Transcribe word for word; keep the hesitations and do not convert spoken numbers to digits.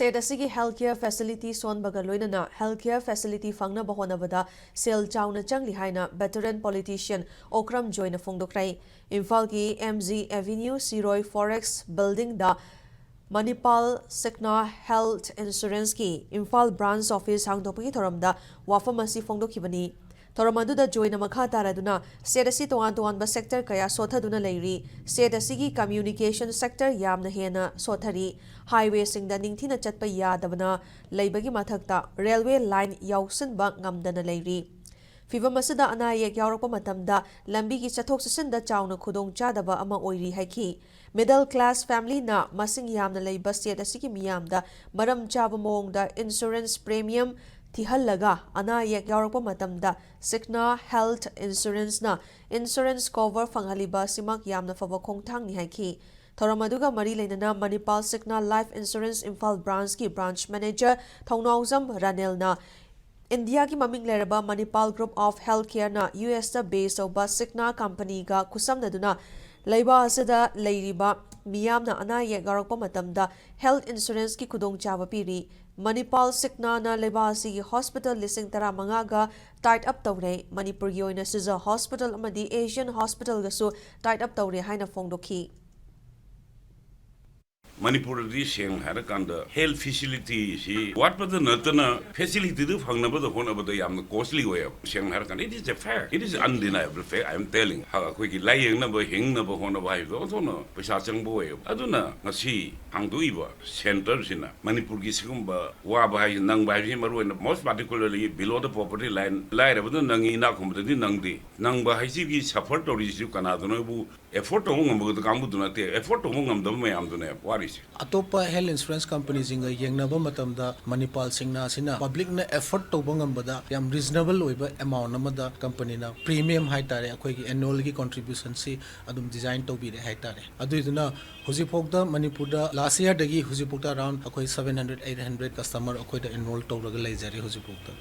State ꯑꯁꯤꯒꯤ health care facility ꯁꯣꯟꯕꯒ ꯂꯣꯏꯅꯅ health care facility ꯐꯪꯅꯕ ꯍꯣꯠꯅꯕꯗ ꯁꯦꯜ ꯆꯥꯎꯅ ꯆꯪꯂꯤ ꯍꯥꯏꯅ veteran politician ꯑꯣꯀ꯭ꯔꯝ ꯖꯣꯏꯅ ꯐꯣꯡꯗꯣꯛꯈ꯭ꯔꯦ꯫ ꯏꯝꯐꯥꯜꯒꯤ M G Avenue ꯁꯤꯔꯣꯏ Forex buildingꯗ ꯃꯅꯤꯄꯥꯜ ꯁꯤꯛꯅꯥ health insuranceꯀꯤ Imphal branch office ꯍꯥꯡꯗꯣꯛꯄꯒꯤ ꯊꯧꯔꯝꯗ ꯋꯥꯐꯝ ꯑꯁꯤ ꯐꯣꯡꯗꯣꯛꯈꯤꯕꯅꯤ꯫ ꯊꯧꯔꯝ ꯑꯗꯨꯗ ꯖꯣꯏꯅ ꯃꯈꯥ ꯇꯥꯔꯗꯨꯅ state ꯑꯁꯤ ꯇꯣꯉꯥꯟ ꯇꯣꯉꯥꯟꯕ sector ꯀꯌꯥ ꯁꯣꯠꯊꯗꯨꯅ ꯂꯩꯔꯤ꯫ State ꯑꯁꯤꯒꯤ communication sector ꯌꯥꯝꯅ ꯍꯦꯟꯅ ꯁꯣꯠꯊꯔꯤ꯫ Highwayꯁꯤꯡꯗ ꯅꯤꯡꯊꯤꯅ ꯆꯠꯄ ꯌꯥꯗꯕꯅ ꯂꯩꯕꯒꯤ ꯃꯊꯛꯇ railway line ꯌꯥꯎꯁꯤꯟꯕ ꯉꯝꯗꯅ ꯂꯩꯔꯤ꯫ ꯐꯤꯚꯝ ꯑꯁꯤꯗ ꯑꯅꯥ ꯑꯌꯦꯛ ꯌꯥꯎꯔꯛꯄ ꯃꯇꯝꯗ ꯂꯝꯕꯤꯒꯤ ꯆꯠꯊꯣꯛ ꯆꯠꯁꯤꯟꯗ ꯆꯥꯎꯅ ꯈꯨꯗꯣꯡꯆꯥꯗꯕ ꯑꯃ ꯑꯣꯏꯔꯤ ꯍꯥꯏꯈꯤ꯫ Middle class familyꯅ ꯃꯁꯤꯡ ꯌꯥꯝꯅ ꯂꯩꯕ state ꯑꯁꯤꯒꯤ ꯃꯤꯌꯥꯝꯗ ꯃꯔꯝ ꯆꯥꯕ ꯃꯑꯣꯡꯗ insurance premium ꯊꯤꯍꯜꯂꯒ ꯑꯅꯥ ꯑꯌꯦꯛ ꯌꯥꯎꯔꯛꯄ ꯃꯇꯝꯗ ꯁꯤꯛꯅꯥ health insuranceꯅ insurance cover ꯐꯪꯍꯜꯂꯤꯕ ꯑꯁꯤꯃꯛ ꯌꯥꯝꯅ ꯐꯕ ꯈꯣꯡꯊꯥꯡꯅꯤ ꯍꯥꯏꯈꯤ꯫ ꯊꯧꯔꯝ ꯑꯗꯨꯒ ꯃꯔꯤ ꯂꯩꯅꯅ ꯃꯅꯤꯄꯥꯜ ꯁꯤꯛꯅꯥ life insurance Imphal branchꯀꯤ branch manager ꯊꯧꯅꯥꯎꯖꯝ ꯔꯥꯅꯦꯜꯅ ꯏꯟꯗꯤꯌꯥꯒꯤ ꯃꯃꯤꯡ ꯂꯩꯔꯕ ꯃꯅꯤꯄꯥꯜ Group of Health Careꯅ U Sꯇ base ꯇꯧꯕ ꯁꯤꯛꯅꯥ companyꯒ ꯈꯨꯠꯁꯝꯅꯗꯨꯅ ꯂꯩꯕꯥꯛ ꯑꯁꯤꯗ ꯂꯩꯔꯤꯕ ꯃꯤꯌꯥꯝꯅ ꯑꯅꯥ ꯑꯌꯦꯛ ꯌꯥꯎꯔꯛꯄ ꯃꯇꯝꯗ health insuranceꯀꯤ ꯈꯨꯗꯣꯡꯆꯥꯕ ꯄꯤꯔꯤ꯫ ꯃꯅꯤꯄꯥꯜ ꯁꯤꯛꯅꯥꯅ ꯂꯩꯕꯥꯛ ꯑꯁꯤꯒꯤ hospital ꯂꯤꯁꯤꯡ ꯇꯔꯥꯃꯉꯥꯒ tied up ꯇꯧꯔꯦ꯫ ꯃꯅꯤꯄꯨꯔꯒꯤ ꯑꯣꯏꯅ ꯁꯤꯖ hospital ꯑꯃꯗꯤ Asian hospitalꯒꯁꯨ tied up ꯇꯧꯔꯦ ꯍꯥꯏꯅ ꯐꯣꯡꯗꯣꯛꯈꯤ꯫ ꯃꯅꯤꯄꯨꯔꯗꯗꯤ ꯁꯦꯡꯅ ꯍꯥꯏꯔꯀꯥꯟꯗ health facilityꯁꯤ ꯋꯥꯠꯄꯗ ꯅꯠꯇꯅ facilityꯗꯨ ꯐꯪꯅꯕꯗ ꯍꯣꯠꯅꯕꯗ ꯌꯥꯝꯅ costly ꯑꯣꯏꯌꯦꯕ꯫ ꯁꯦꯡꯅ ꯍꯥꯏꯔꯀꯥꯟꯗ it is a fact, it is undeniable fact, I am telling꯫ ꯑꯩꯈꯣꯏꯒꯤ ꯂꯥꯏꯌꯦꯡꯅꯕ ꯍꯤꯡꯅꯕ ꯍꯣꯠꯅꯕ ꯍꯥꯏꯕꯗꯣ ꯑꯣꯟꯊꯣꯛꯅ ꯄꯩꯁꯥ ꯆꯪꯕ ꯑꯣꯏꯌꯦꯕ꯫ ꯑꯗꯨꯅ ꯉꯁꯤ ꯍꯥꯡꯗꯣꯛꯏꯕ centreꯁꯤꯅ ꯃꯅꯤꯄꯨꯔꯒꯤ ꯁꯤꯒꯨꯝꯕ ꯋꯥꯕ ꯍꯥꯏꯁꯦ ꯅꯪꯕ ꯍꯥꯏꯕꯁꯤ ꯃꯔꯨ ꯑꯣꯏꯅ most particularly below the poverty line, ꯂꯥꯏꯔꯕꯗ ꯅꯪꯉꯤ ꯏꯅꯥꯛ ꯈꯨꯟꯕꯗꯗꯤ ꯅꯪꯗꯦ꯫ ꯅꯪꯕ ꯍꯥꯏꯁꯤꯒꯤ suffer ꯇꯧꯔꯤꯁꯤꯁꯨ ꯀꯅꯥꯗꯅꯣꯕꯨ afford ꯇꯧꯕ ꯉꯝꯕ ꯀꯥꯡꯕꯨꯗꯨ ꯅꯠꯇꯦ, afford ꯇꯧꯕ ꯉꯝꯗꯕ ꯃꯌꯥꯝꯗꯨꯅꯦ ꯋꯥꯔꯤꯁꯦ꯫ ꯑꯇꯣꯞꯄ health insurance companyꯁꯤꯡꯒ ꯌꯦꯡꯅꯕ ꯃꯇꯝꯗ ꯃꯅꯤꯄꯥꯜ ꯁꯤꯛꯅꯥ ꯑꯁꯤꯅ publicꯅ afford ꯇꯧꯕ ꯉꯝꯕꯗ ꯌꯥꯝ reasonable ꯑꯣꯏꯕ amount ꯑꯃꯗ companyꯅ premium ꯍꯥꯏꯇꯥꯔꯦ, ꯑꯩꯈꯣꯏꯒꯤ annualꯒꯤ contributionꯁꯤ ꯑꯗꯨꯝ design ꯇꯧꯕꯤꯔꯦ ꯍꯥꯏꯇꯥꯔꯦ꯫ ꯑꯗꯨꯏꯗꯨꯅ ꯍꯧꯖꯤꯛꯐꯥꯎꯗ ꯃꯅꯤꯄꯨꯔꯗ last yearꯗꯒꯤ ꯍꯧꯖꯤꯛꯐꯥꯎꯗ around ꯑꯩꯈꯣꯏ seven hundred eight hundred customer ꯑꯩꯈꯣꯏꯗ enroll ꯇꯧꯔꯒ ꯂꯩꯖꯔꯦ ꯍꯧꯖꯤꯛꯐꯥꯎꯗ꯫